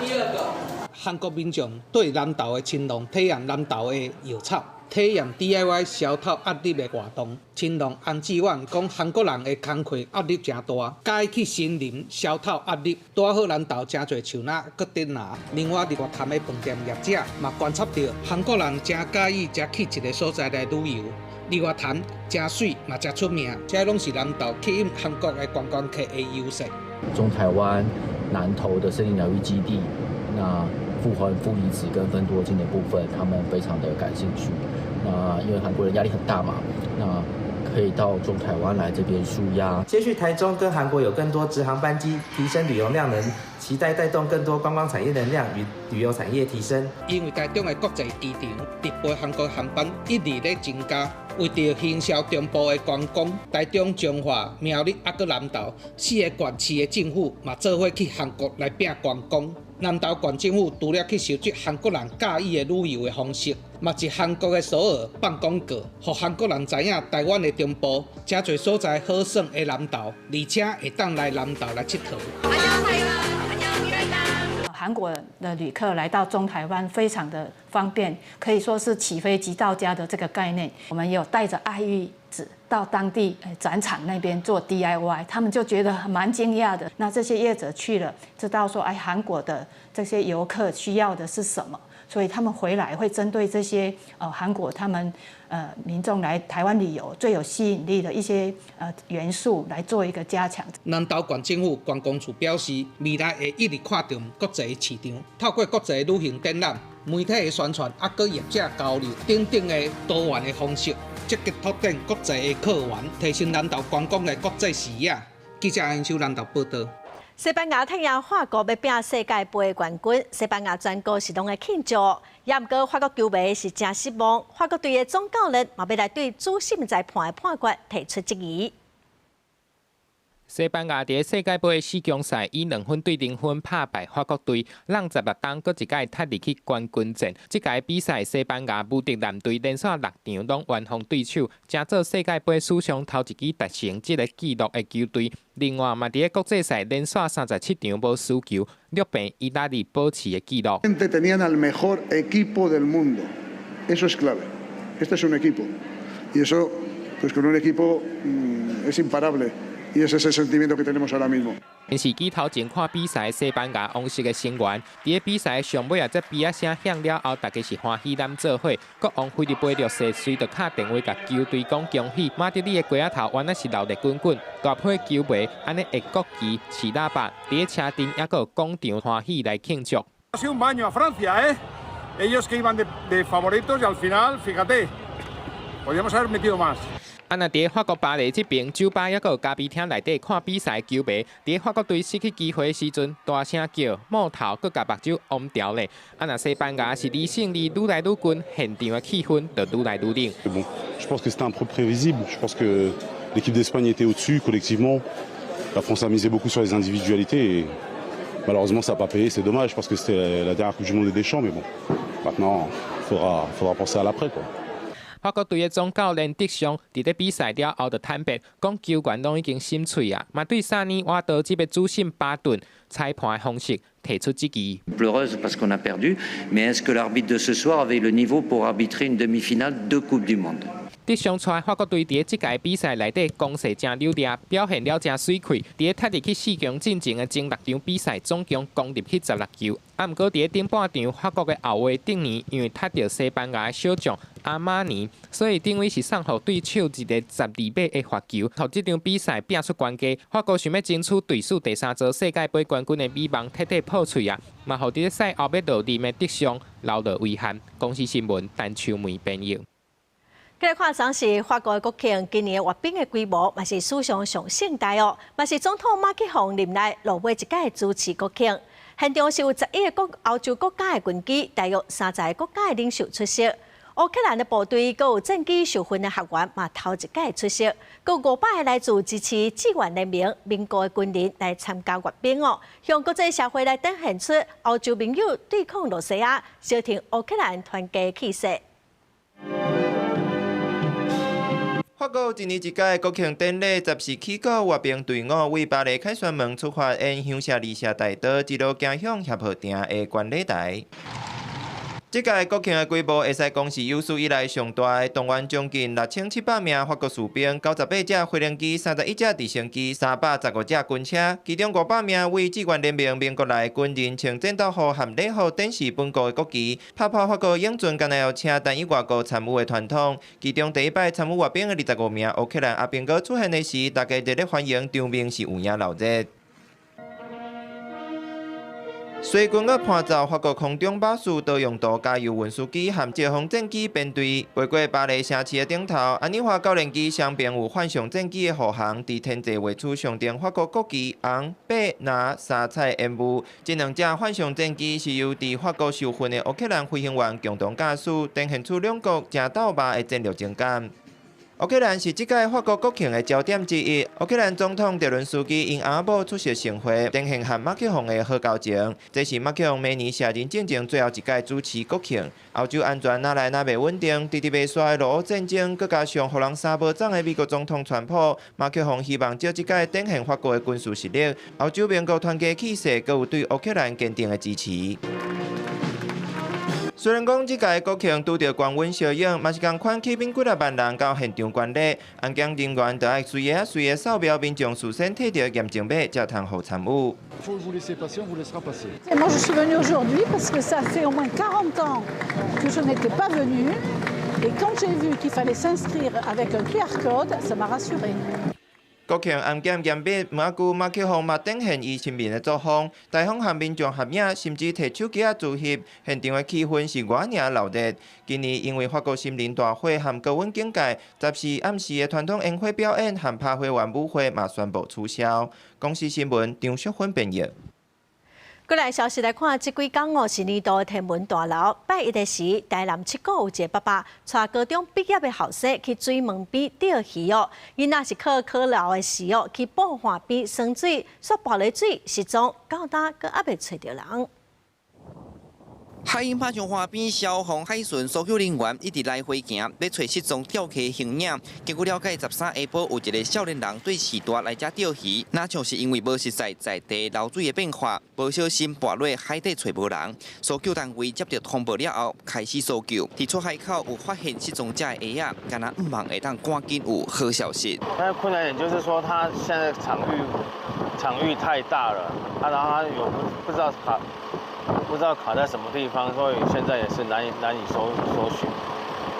[SPEAKER 16] 第二個，韓國民眾對南投的青農體驗南投的藥草。體驗 DIY 消透壓力的活動，青農安志遠講，韓國人的工課壓力誠大，佮意去森林消透壓力，拄好南投誠濟樹林閣竹林。另外，日月潭的飯店業者嘛觀察著，韓國人誠佮意才去一个所在來旅遊，日月潭誠媠嘛誠出名，這攏是南投吸引韓國的觀光客的優勢。
[SPEAKER 17] 中台灣南投的森林療癒基地，那富含負離子跟芬多精的部分，他們非常的感興趣。那因為韓國人壓力很大嘛，那可以到中台灣來這邊舒壓。
[SPEAKER 29] 接續台中跟韓國有更多直航班機，提升旅遊量能，期待帶動更多觀光產業能量與旅遊產業提升。
[SPEAKER 16] 因為台中的國際機場直飛韓國航班一直咧增加，為著行銷中部的觀光，台中彰化、苗栗猶閣南投四个縣市的政府嘛做伙去韓國來拚觀光。南投縣政府除了去收集韓國人佮意的旅遊的方式，嘛佇韓國的首爾放廣告，予韓國人知影台灣的中部誠濟所在好耍的南投，而且會當來南投來𨑨迌。
[SPEAKER 30] 韓國的旅客來到中台灣非常的方便，可以說是起飛即到家的這個概念。我們有帶着愛玉子到當地展場那邊做 DIY，他們就覺得蠻驚訝的。那這些業者去了，知道說，哎，韓國的這些遊客需要的是什麼，所以他們回來會針對這些韓國他們民眾來台灣旅遊最有吸引力的一些元素來做一個加強。
[SPEAKER 16] 南投縣政府觀光處表示，未來會一直看重國際市場，透過國際旅行展覽、媒體的宣傳，猶閣業者交流等等的多元的方式，積極拓展國際的客源，提升南投觀光的國際視野。記者楊秀南投報道。
[SPEAKER 1] 西班牙踢贏法國欲拚世界盃冠軍，西班牙全國是攏咧慶祝。也毋過法國球迷是誠失望，法國隊的總教練嘛欲來對主審裁判的判決提出質疑。
[SPEAKER 21] 西班牙佇世界盃四強賽以2分對0分拍敗法國隊，挵16冬閣一擺踢入去冠軍戰。這屆比賽，西班牙無敵艦隊連續六場攏完封對手，成做世界盃史上頭一支達成這個紀錄的球隊。另外，嘛佇國際賽連續37場無輸球，掠平意大利保持的紀錄。
[SPEAKER 2] Tenían al mejor equipo del mundo. Eso es clave. Este es un equipo. Y eso, pues con un equipo es imparable. Y ese es el sentimiento que tenemos ahora mismo.
[SPEAKER 21] 電視機頭前看比賽，西班牙王室的成員，佇比賽上尾啊，這嗶仔聲響了後，大家是歡喜攬做伙。國王菲利貝六世隨著敲電話共球隊講恭喜。馬德里的街仔頭原來是鬧熱滾滾，大批球迷按呢會國旗、飼喇叭，佇車陣抑閣有廣場歡喜來慶祝。
[SPEAKER 7] Ha sido un baño a Francia, ¿eh? Ellos que iban de favoritos y al final, fíjate, podíamos haber metido más.
[SPEAKER 21] 啊，若佇法國巴黎這爿酒吧，抑閣有咖啡廳內底看比賽球迷，佇法國隊失去機會時陣，大聲叫，摸頭，閣共目睭烏牢咧。啊，若西班牙是離勝利愈來愈近，現場的氣氛就愈來愈冷。
[SPEAKER 18] Bon, je pense que c'était un peu prévisible. Je pense que l'équipe d'Espagne était au-dessus collectivement. La France a misé beaucoup sur les individualités et malheureusement ça n'a pas payé. C'est dommage parce que c'était la dernière Coupe du Monde de Deschamps, mais bon, maintenant faudra penser à l'après, quoi.
[SPEAKER 21] 法國隊的總教練德尚佇咧比賽了後就坦白，講球員攏已經心碎啊，嘛對薩尼瓦多這個主審巴頓裁判的方式提出質疑。
[SPEAKER 19] Pleureuse parce qu'on a perdu, mais est-ce que l'arbitre de ce soir avait le niveau pour arbitrer une demi-finale de Coupe du Monde？
[SPEAKER 21] 德尚帶法國隊佇這屆比賽內底攻勢誠扭掠，表現了誠媠氣。佇踢入去四強進前的前六場比賽，總共攻入去16球。啊，毋過佇頂半場，法國的後衛鄧尼因為踢著西班牙的小將阿瑪尼，所以等於是送予對手一個12碼的罰球，予這場比賽拼出懸家。法國想欲爭取隊史第三座世界盃冠軍的美夢徹底破碎啊！嘛，予佇賽後欲落任的德尚留落遺憾。公視新聞陳秋梅編譯。
[SPEAKER 1] 繼續看，昨是法國的國慶，今年閱兵的規模嘛是史上上盛大哦，嘛是總統馬克宏任內落尾一屆主持國慶。現場是有11個歐洲國家的軍機，大約30個國家的領袖出席。烏克蘭的部隊，閣有戰機受訓的學員嘛頭一屆出席，閣有500個來自支持志願聯盟民國的軍人來參加閱兵哦，向國際社會來展現出歐洲盟友對抗羅西亞、相挺烏克蘭團結氣勢。
[SPEAKER 20] 法國一年一屆國慶典禮，14起鼓閱兵隊伍為巴黎凱旋門出發，沿香榭麗舍大道一路行向協和亭的觀禮台。這屆國慶的規模會使講是有史以來上大的，動員將近6700名法國士兵、98架飛行機、31架直升機、315架軍車，其中500名為志願聯盟盟國來的軍人穿戰鬥服和禮服展示本國的國旗，拍破法國永春敢若有請單一外國參與的傳統。其中第一擺參與閱兵的25名烏克蘭阿兵哥出現的時，大家熱烈歡迎，場面是有影鬧熱。隨軍樂伴奏，法國空中巴士多用途加油運輸機和解放戰機編隊，飛過巴黎城市的頂頭。安妮華教練機雙邊有幻象戰機的護航，佇天際畫出象徵法國國旗紅、白、藍三彩煙霧。這兩架幻象戰機是由佇法國受訓的烏克蘭飛行員共同駕駛，展現出兩國誠鬥肉的戰略情感。烏克蘭是這屆法國國慶的焦點之一。烏克蘭總統澤倫斯基𪜶翁仔某出席盛會，展現和馬克宏的好交情。這是馬克宏明年卸任進前最後一屆主持國慶。歐洲安全哪來哪袂穩定，遲遲袂煞的俄烏戰爭，閣加上予人三無總的美國總統川普，馬克宏希望藉這屆展現法國的軍事實力，歐洲盟國團結氣勢，閣有對烏克蘭堅定的支持。雖然講這屆國慶拄著高溫燒湧，嘛是仝款起碼幾若萬人到現場觀禮。安檢人員就愛隨个仔隨个掃描民眾事先提著驗證碼，才通予參與。
[SPEAKER 22] Moi, je suis venue aujourd'hui parce que ça fait au moins 40 ans que je n'étais pas venue. Et quand j'ai vu qu'il fallait s'inscrire avec un QR code, ça m'a rassurée.
[SPEAKER 20] 國慶安檢嚴密，毋過馬克宏嘛展現伊親民的作風，大方和民眾合影，甚至提手機仔自翕，現場的氣氛是偌爾鬧熱。今年因為法國森林大火和高溫警戒，14暗時的傳統煙火表演和拍花園舞會嘛宣布取消。公視新聞張淑芬編譯。
[SPEAKER 1] 過來消息來看，這幾工哦是年度的天文大樓。拜一的時，台南七股有一个爸爸帶高中畢業的後生去水門邊釣魚哦。囡仔是靠考老的時哦，去布岸邊耍水，煞跋落水失蹤，到今閣猶未揣著人。
[SPEAKER 3] 海湧拍上岸邊，消防海巡搜救人員一直來回行，欲揣失蹤釣客形影。根據了解，13下晡有一个少年人對序大來遮釣魚，若像是因為無熟似在地流水的變化，無小心跋落海底揣無人。搜救單位接著通報了後，開始搜救。佇出海口有發現失蹤者的鞋仔，敢若向望會當趕緊有好消息。
[SPEAKER 4] 但困難點就是說，他現在場域太大了，啊，然後他有不知道卡在什麼地方，所以現在也是難以搜尋。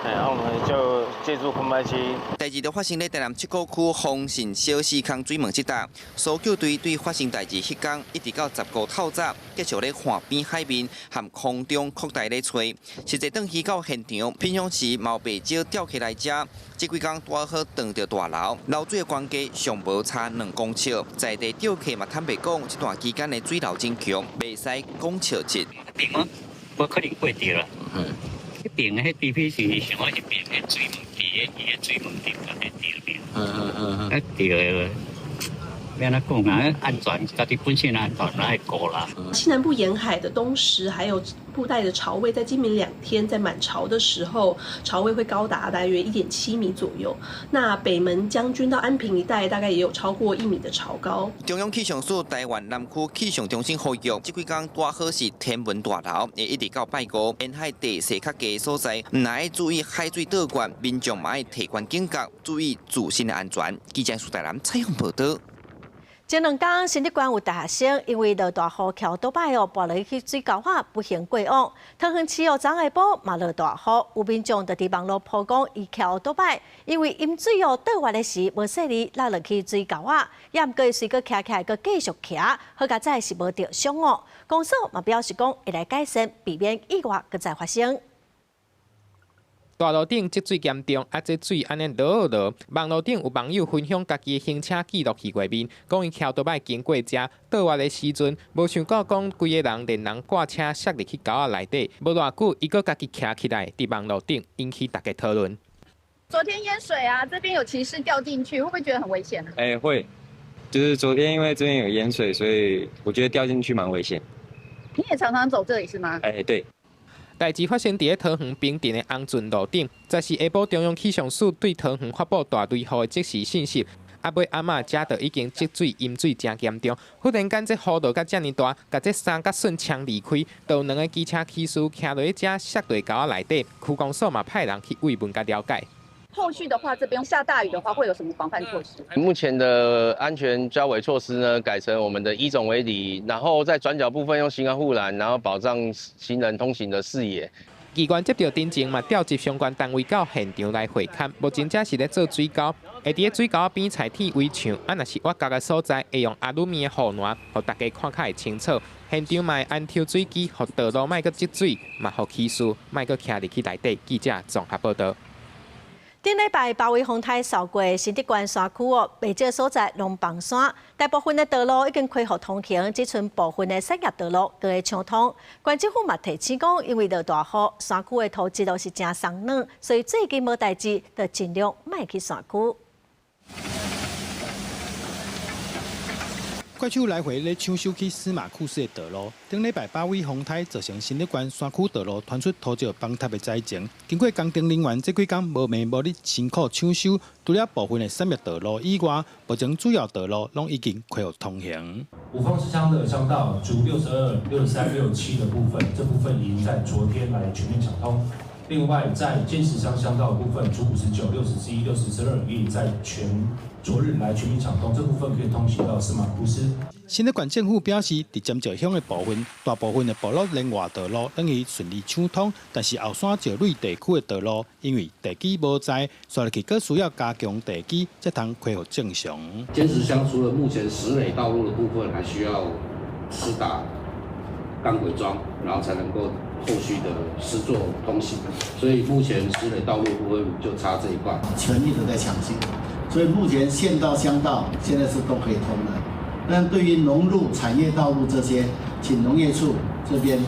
[SPEAKER 4] 然後我們就借助空拍機。
[SPEAKER 3] 代誌就發生咧台南七股區豐信小四空水門這搭，搜救隊對發生代誌彼工，一直到15透早，繼續咧岸邊海面和空中擴大咧揣。實際轉魚到現場，平常時嘛袂少釣客來遮，這幾工拄好撞著大流，流水的懸低上無差2公尺，在地釣客嘛坦白講，這段期間的水流真強，袂使講笑一。
[SPEAKER 6] 邊我無可能過著啦。彼邊彼地皮是想講一邊彼水門伫咧伊个水門頂甲咧釣邊。啊釣的，欲按怎講啊？安全，家己本身安全愛顧啦。
[SPEAKER 8] 西南部沿海的東石，還有布袋的潮位，在今明兩天在滿潮的時候，潮位會高達大約1.7米左右。那北門將軍到安平一帶，大概也有超過1米的潮高。
[SPEAKER 3] 中央氣象署台灣南區氣象中心呼籲，這幾工拄好是天文大流，會一直到拜五，沿海地勢較低所在，毋但愛注意海水倒灌，民眾嘛愛提懸警覺，注意自身的安全。記者蘇台南採訪報導。
[SPEAKER 1] 前兩工，新竹縣有大學生因為落大雨，騎歐多擺哦，跋落去水溝仔，不幸過往。桃園市哦，昨下晡嘛落大雨，有民眾就佇網路 po 講，伊騎歐多擺，因為飲水哦倒彎的時無細膩，落落去水溝仔，也毋過隨閣徛起來，閣繼續騎，好佳哉是無著傷哦。公所嘛表示講會來改善，避免意外閣再發生。
[SPEAKER 21] 大路頂積水嚴重，啊！這水按呢落落。網路頂有網友分享家己的行車記錄器畫面，講伊騎歐多擺經過遮倒彎的時陣，無想到講規个人連人掛車摔入去溝仔內底，無偌久伊閣家己徛起來，佇網路頂引起大家討論。
[SPEAKER 9] 昨天淹水啊，這邊有騎士掉進去，會不會覺得很危險？
[SPEAKER 23] 欸，會，就是昨天因為這邊有淹水，所以我覺得掉進去蠻危險。
[SPEAKER 9] 你也常常走這裡是嗎？
[SPEAKER 23] 欸，對。
[SPEAKER 21] 代誌發生佇咧桃園平鎮的紅圳路頂，14下晡中央氣象署對桃園發布大雷雨的即時信息。啊，尾暗仔遮就已經積水淹水誠嚴重，忽然間這雨落甲遮爾大，共這衫甲順衝離開，就有兩个機車騎士徛落去遮摔落溝仔內底，區公所嘛派人去慰問佮了解。
[SPEAKER 9] 後續的話，這邊下大雨的話，會有什麼防範措施？
[SPEAKER 24] 目前的安全交維措施呢，改成我們的以總為底，然後在轉角部分用行人護欄，然後保障行人通行的視野。
[SPEAKER 21] 機關接著偵情嘛，調集相關單位到現場來會勘，目前這是咧做水溝，會佇咧水溝邊採鐵圍牆，啊，若是挖角的所在，會用阿魯米的護欄，予大家看較會清楚。現場嘛會安抽水機，予道路莫閣積水，嘛予騎士莫閣徛入去內底。記者綜合報導。
[SPEAKER 1] 頂禮拜八維風颱掃過新竹縣山區哦，袂少所在攏崩山，大部分的道路已經恢復通行，只賰部分的產業道路閣會搶通。縣政府嘛提醒講，因為落大雨，山區的土質都是誠鬆軟，所以最近無代誌，就盡量莫去山區。
[SPEAKER 25] 快手來回咧搶修去司馬庫斯的道路，頂禮拜八位風颱造成新竹縣山區道路傳出土石崩塌的災情。經過工程人員這幾工無暝無日辛苦搶修，除了部分的產業道路以外，目前主要道路攏已經恢復通行。
[SPEAKER 26] 五峰支鄉的鄉道竹62、63、67的部分，這部分已經在昨天來全面搶通。另外，在尖石鄉鄉道的部分，竹59、60之1、60之2，也在昨日來全面搶通，這部分可以通行到司馬庫斯。
[SPEAKER 25] 新竹縣政府表示，佇尖石鄉的部分，大部分的部落連外道路等於順利暢通，但是後山石蕊地區的道路，因為地基無在，煞落去閣需要加強地基，才通恢復正常。
[SPEAKER 5] 尖石鄉除了目前石壘道路的部分，還需要施打鋼軌樁，然後才能夠後續的施作通行。所以目前石壘道路部分就差這一塊。
[SPEAKER 10] 全力的在搶修，所以目前縣道、鄉道現在是都可以通了。但對於農路、產業道路這些，請農業處這邊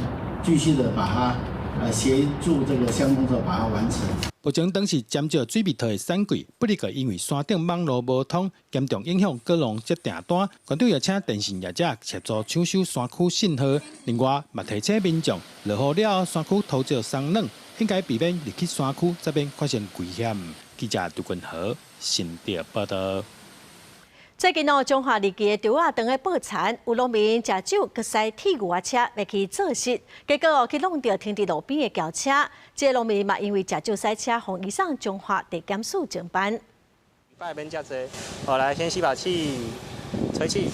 [SPEAKER 10] 繼續的把它，協助這個鄉公所把它完成。
[SPEAKER 25] 目前當時尖石水蜜桃的產季，不過因為山頂網路無通，嚴重影響果農接訂單。縣長也請電信業者協助搶修山區信號。另外，嘛提醒民眾，落雨了後山區土石鬆軟，應該避免入去山區，才免發生危險。記者杜君豪新竹報道。
[SPEAKER 1] 最近哦，彰化二期的稻仔當咧爆田，有農民食酒閣駛鐵牛仔車欲去做穡，結果哦去挵著停佇路邊的轎車。這個農民嘛因為食酒駛車，予移送彰化地檢署偵辦。
[SPEAKER 11] 拜免遮濟，好來先吸飽氣，吹氣。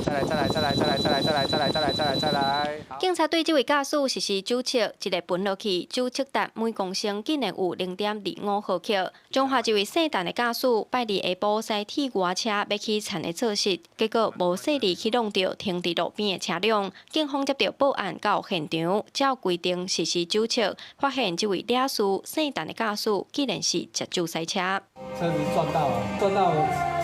[SPEAKER 11] 再來，再來，再來，再來，再來，再來，再來，再來，再來，再來。
[SPEAKER 12] 警察對這位駕駛實施酒測，一个噴落去，酒測值每公升竟然有0.25毫克。彰化一位姓陳的駕駛，拜二下晡駛鐵牛仔車欲去田的做穡，結果無細膩去挵著停佇路邊的車輛。警方接著報案到現場，照規定實施酒測，發現這位肇事姓陳的駕駛竟然是食酒駛車。
[SPEAKER 13] 車子撞到了，撞到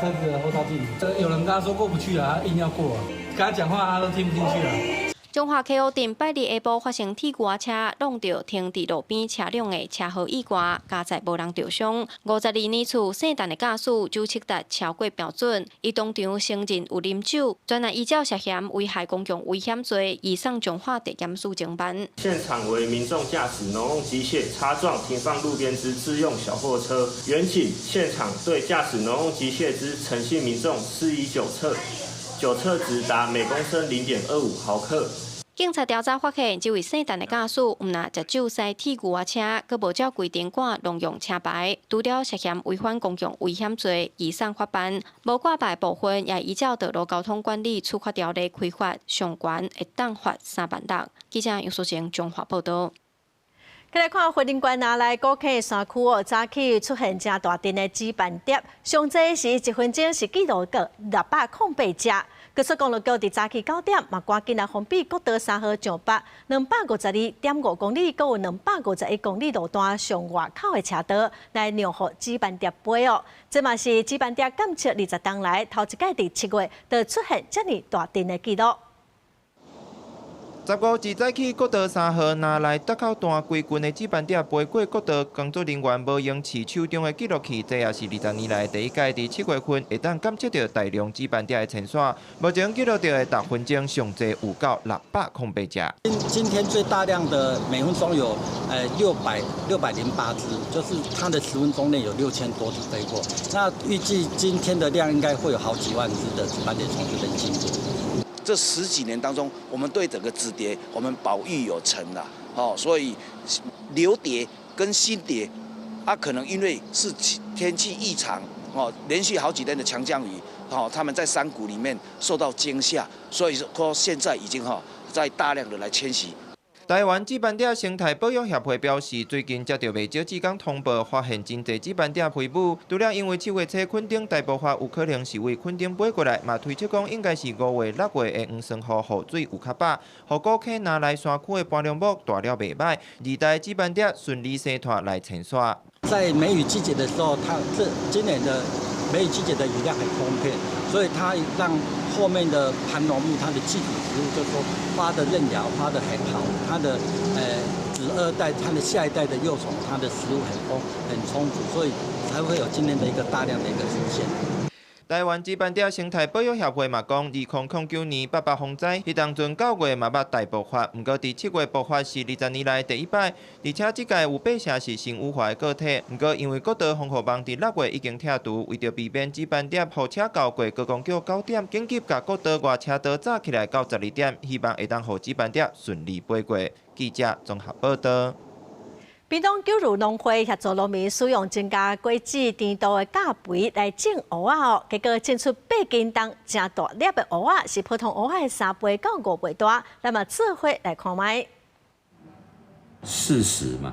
[SPEAKER 13] 車子的後照鏡。這有人跟他說過不去了，他硬要過。跟他講話，他都聽不進去了。
[SPEAKER 12] 彰化溪湖鎮拜二下晡發生鐵牛仔車挵著停佇路邊車輛的車禍意外，佳哉無人著傷。52年次姓陳的駕駛酒測值超過標準，伊當場承認有啉酒，專案依照涉嫌危害公共危險罪，移送彰化地檢署偵辦。
[SPEAKER 14] 現場為民眾駕駛農用機械擦撞停放路邊之自用小貨車，員警現場對駕駛農用機械之陳姓民眾施以酒測，酒測值達每公升0.25毫克。
[SPEAKER 12] 警察調查發現，這位姓陳的駕駛毋但食酒駛鐵牛仔車，閣無照規定掛農用車牌，除了涉嫌違反公共危險罪，移送法辦。無掛牌部分也依照道路交通管理處罰條例開罰，上懸會當罰3萬六。記者楊淑靜彰化報道。
[SPEAKER 1] 再來看雲林縣阿來古坑山區哦，早起出現誠大陣的紫斑蝶，上濟時一分鐘是記錄過608隻。高速公路局佇早起9點，嘛趕緊來封閉國道3號上北252.5公里，閣有251公里路段上外口的車道，來讓予紫斑蝶飛哦。這嘛是紫斑蝶監測20冬來頭一擺佇7月就出現遮爾大陣的記錄。
[SPEAKER 20] 15日早起，國道3號拿來竹口段規群的紫斑蝶飛過國道，工作人員無用飼手中的記錄器，這也是20年來第一擺佇7月份會當監測著大量紫斑蝶的遷徙。目前記錄著的逐分鐘上濟有到608隻。
[SPEAKER 15] 今天最大量的每分鐘有608隻，就是它的10分鐘內有6000多隻飛過。那預計今天的量應該會有好幾萬隻的紫斑蝶從這邊經過。
[SPEAKER 17] 這十幾年當中，我們對整個紫蝶，我們保育有成啦，哦，所以留蝶跟新蝶，啊，可能因為是天氣異常，哦，連續好幾天的強降雨，哦，他們在山谷裡面受到驚嚇，所以說現在已經哈在大量的來遷徙。
[SPEAKER 20] 台灣紫斑蝶生態保育協會表示，最近接著袂少志工通報，發現真濟紫斑蝶飛舞。除了因為7月初墾丁大爆發，有可能是為墾丁飛過來，嘛推測講應該是5月、6月的黃酸雨雨水有較飽，予古坑那來山區的攀龍木大了袂䆀，二代紫斑蝶順利生湠來遷徙。
[SPEAKER 15] 在梅雨季節的時候，它這今年的梅雨季節的雨量很豐沛，所以它讓後面的攀龍木，它的寄主植物就是說發的嫩芽發得很好，它的子二代，它的下一代的幼蟲，它的食物很充足，所以才會有今年的一個大量的一個出現。
[SPEAKER 20] 台灣紫斑蝶生態保育協會嘛講，2009年八八風災，彼當陣9月嘛捌大爆發，毋過佇7月爆發是20年來第一擺，而且這屆有8成是新羽化的個體。毋過因為國道防護網佇6月已經拆除，為著避免紫斑蝶予車轎過高公橋9點，緊急共國道外車道紮起來到12點，希望會當予紫斑蝶順利飛過。記者綜合報道。
[SPEAKER 1] 屏東九如農會協助農民使用增加果子甜度的鉀肥來種芋仔哦，結果種出8斤重、誠大粒的芋仔，是普通芋仔的3倍到5倍大。咱嘛做伙來看覓。
[SPEAKER 2] 40嘛，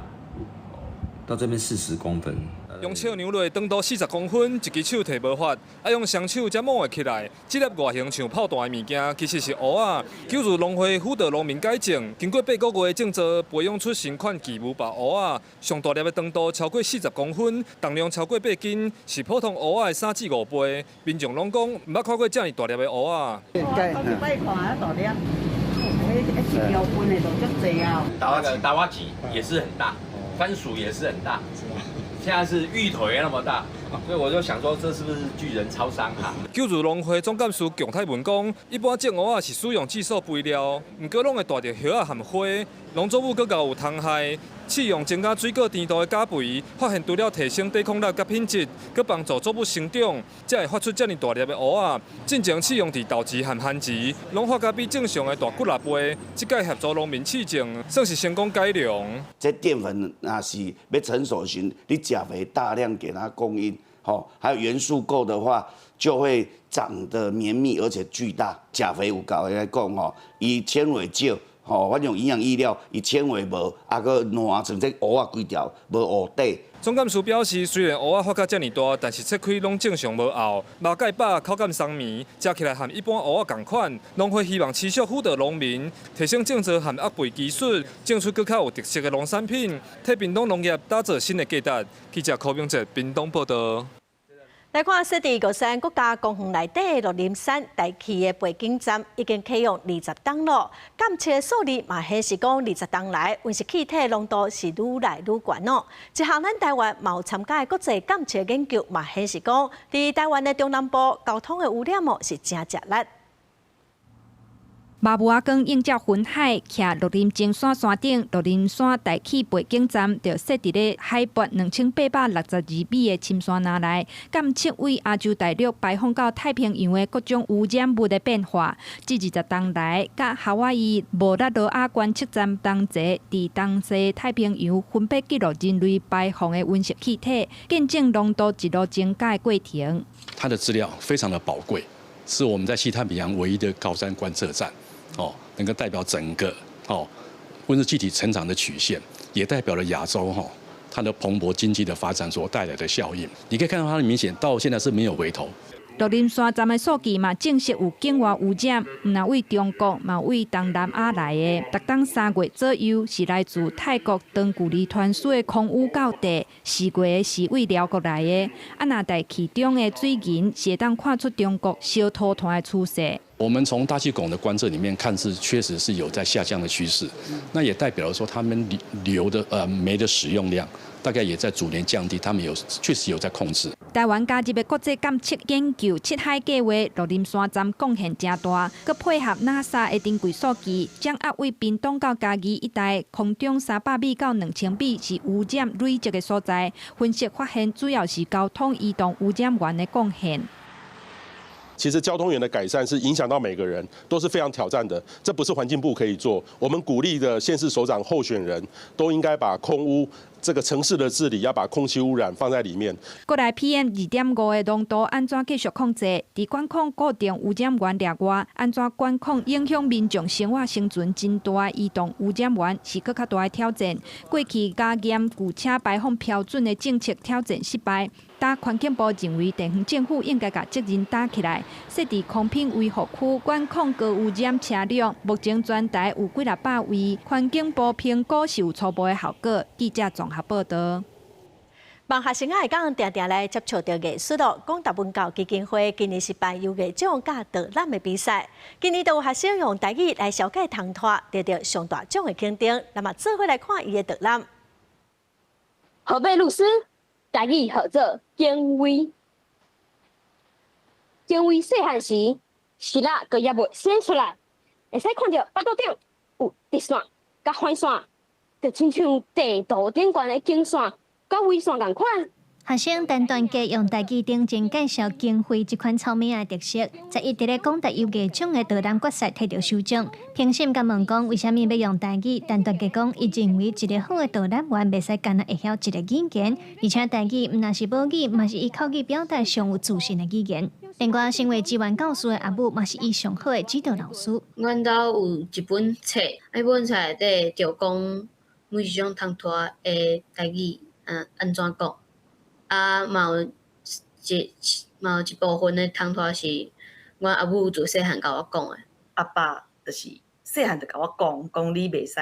[SPEAKER 2] 到這邊40公分。
[SPEAKER 7] 用手量落長度40公分，一支手提無法，愛用雙手才摸會起來。這粒外形像炮彈的物件，其實是芋仔。九如農會輔導農民改種，經過8個月種植，培養出新款巨無霸芋仔。上大粒的長度超過四十公分，重量超過八斤，是普通芋仔的3至5倍。民眾攏講，毋捌看過遮爾大粒的芋仔。
[SPEAKER 16] 頭一擺看啊大粒，彼一條分的就足濟啊。
[SPEAKER 18] 達瓦吉也是很大，番薯也是很大。現在是芋頭也那麼大，所以我就想說，這是不是巨人超商啊？
[SPEAKER 7] 九如農會總幹事強泰文講，一般種芋仔是使用激素肥料，毋過攏會帶著葉仔和花，農作物閣較有蟲害。試用增加水果甜度的鉀肥，發現除了提升抵抗力佮品質，閣幫助作物成長，才會發出遮爾大粒的芋仔。進前試用佇豆臍和番薯，攏發甲比正常的大幾若倍。這擺協助農民試種，算是成功改良。
[SPEAKER 19] 這澱粉若是欲成熟時，你鉀肥大量給它供應，吼，還有元素夠的話，就會長得綿密而且巨大。鉀肥有夠的來講吼，伊纖維少。吼，反正營養液料，伊纖維無，啊閣爛成這芋仔規條無芋底。
[SPEAKER 7] 總幹事表示，雖然芋仔發甲遮爾大，但是切開攏正常無沤，肉蓋飽，口感鬆綿，食起來和一般芋仔仝款。農會希望持續輔導農民，提升種植和壓肥技術，種出閣較有特色的農產品，替屏東農業打造新的價值。記者柯明哲屏東報導。
[SPEAKER 1] 來看，設佇玉山國家公園內底的鹿林山大氣的背景站已經啟用20冬咯。監測數字嘛顯示講，20冬來溫室氣體濃度是愈來愈懸哦。這項咱台灣嘛有參加的國際監測研究嘛顯示講，佇台灣的中南部交通的污染哦是誠食力。
[SPEAKER 22] 馬母仔光映照雲海，徛鹿林前山山頂，鹿林山大氣背景站就設佇咧海拔2862米的深山林內，監測對亞洲大陸排放到太平洋的各種污染物的變化。這20冬來，佮夏威夷莫納羅亞觀測站同齊，佇東西太平洋分別記錄人類排放的溫室氣體，見證濃度一路增加的過程。
[SPEAKER 27] 它的資料非常的寶貴，是我們在西太平洋唯一的高山觀測站。哦，能夠代表整個哦溫室氣體成長的曲線，也代表了亞洲哈它的蓬勃經濟的發展所帶來的效應。你可以看到它的明顯，到現在是沒有回頭。
[SPEAKER 22] 鹿林山站的數據嘛，證實有境外污染，毋但對中國，嘛對東南亞來的。逐冬3月左右是來自泰國長距離傳輸的空污較濟，4月是對寮國來的。啊，若大氣中的水銀是會當看出中國燒塗炭的趨勢。
[SPEAKER 27] 我們從大氣汞的觀測裡面看，是確實是有在下降的趨勢，那也代表了說他們硫的煤的使用量大概也在逐年降低，他們有確實有在控制。
[SPEAKER 22] 台灣加入的國際監測研究七海計畫，鹿林山站貢獻誠大，閣配合 NASA 的珍貴數據，掌握對屏東到嘉義一帶空中300米到2000米是污染累積的所在，分析發現主要是交通移動污染源的貢獻。
[SPEAKER 28] 其實交通源的改善是影響到每個人，都是非常挑戰的。這不是環境部可以做。我們鼓勵的縣市首長候選人都應該把空污這個城市的治理，要把空氣污染放在裡面。
[SPEAKER 22] 過來 PM 2.5的濃度按怎繼續控制？佇管控固定污染源掠外，按怎管控影響民眾生活生存真大的移動污染源，是閣較大的挑戰。過去加嚴舊車排放標準的政策挑戰失敗。但環境部認為，地方政府應該共責任擔起來，設置空品維護區，管控高污染車輛。目前全台有幾若百位，環境部評估是有初步的效果。記者綜合報導。
[SPEAKER 1] 望學生仔會當定定來接觸著藝術咯。廣達文教基金會今年是辦遊藝獎佮導覽的比賽，今年都有學生用台語來消解唐拖，得著上大獎的肯定。咱嘛做伙來看伊的導覽。
[SPEAKER 29] 荷貝魯斯，台語號做警衛。警衛細漢時，爍爁閣猶未生出來，會使看著腹肚頂有直線佮橫線，就親像地圖頂懸的經線佮緯線仝款。
[SPEAKER 3] 學生陳斷傑用台語頂前介紹經費這款草莓的特色，十一佇咧廣達優藝獎的導覽決賽提著首獎。評審共問講為啥物欲用台語，陳斷傑講伊認為一個好的導覽員袂使干焦會曉一个語言，而且台語毋但是母語，嘛是伊口語表達上有自信的語言。另外，身為職員教師的阿母嘛是伊上好的指導老師。
[SPEAKER 4] 阮兜有一本冊，彼本冊內底就講每一種通拖的台語，按怎講。啊，嘛有一嘛有一部分的通拖是阮阿母自細漢共我講的。
[SPEAKER 6] 阿爸就是細漢就共我講，講你袂使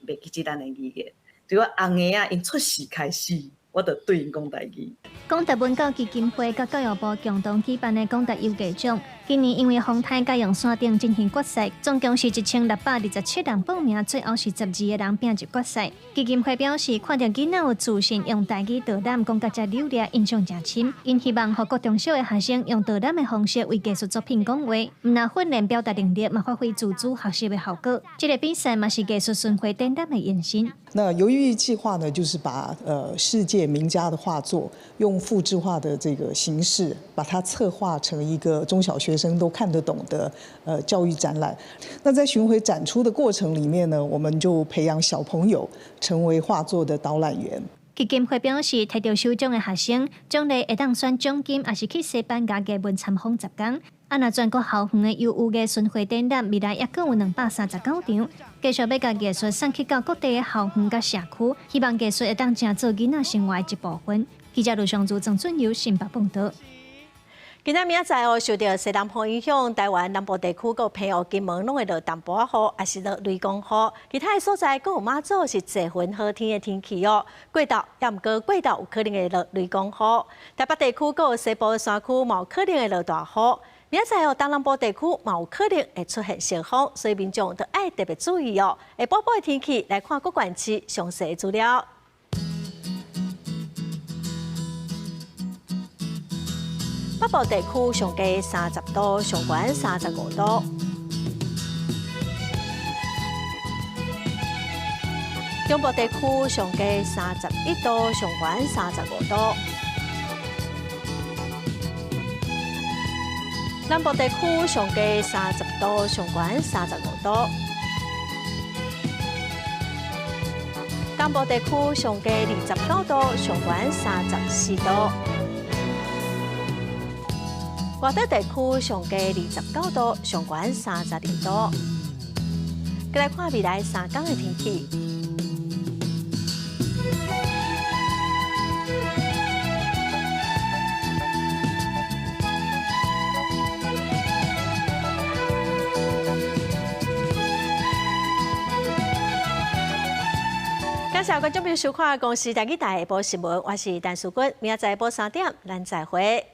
[SPEAKER 6] 袂記得咱的語言。對我翁兒仔𪜶出世開始，我就對𪜶講台語。
[SPEAKER 3] 廣達文教基金會佮教育部共同舉辦的廣達優藝獎，今年因為風颱改用山頂進行決賽，總共是1627人報名，最後是12個人拼入決賽。基金會表示，看著囡仔有自信用台語導覽，講甲遮流利，印象誠深。𪜶希望予國中小的學生用導覽的方式為藝術作品講話，毋但訓練表達能力，嘛發揮自主學習的效果。這个比賽嘛是藝術巡迴展覽的延伸。
[SPEAKER 8] 那遊藝計劃呢，就是把世界名家的畫作用複製畫的這個形式，把它策劃成一個中小學生都看得懂的教育展覽。那在巡迴展出的過程裡面呢，我們就培養小朋友成為畫作的導覽員。
[SPEAKER 3] 基金會表示，提著首獎的學生，獎勵會當選獎金，抑是去西班牙藝文參訪10天。啊，若全國校園的優有藝巡迴展覽，未來猶閣有239場，繼續欲共藝術送去到各地的校園佮社區，希望藝術會當成做囡仔生活的一部分。記者盧尚如、曾俊友新北報導。
[SPEAKER 1] 今仔明仔載哦，受著西南風影響，台灣南部地區閣澎湖、金門攏會落淡薄仔雨，抑是落雷公雨。其他的所在閣有馬祖是濟雲好天的天氣哦。過晝抑毋過過晝有可能會落雷公雨。台北地區閣有西部山區嘛有可能會落大雨。明仔載哦，東南部地區嘛有可能會出現颱風，所以民眾都愛特別注意哦。下晡晡的天氣來看各縣市詳細的資料。北部地區上低30度，上懸35度。中部地區上低31度，上懸35度。南部地區上低30度，上懸35度。東部地區上低29度，上懸34度。外島地區上低29度，上懸32度。閣來看未來3天的天氣。感謝觀眾朋友收看《公視台語台》下晡新聞，我是陳淑君，明仔載下晡3點，咱再會。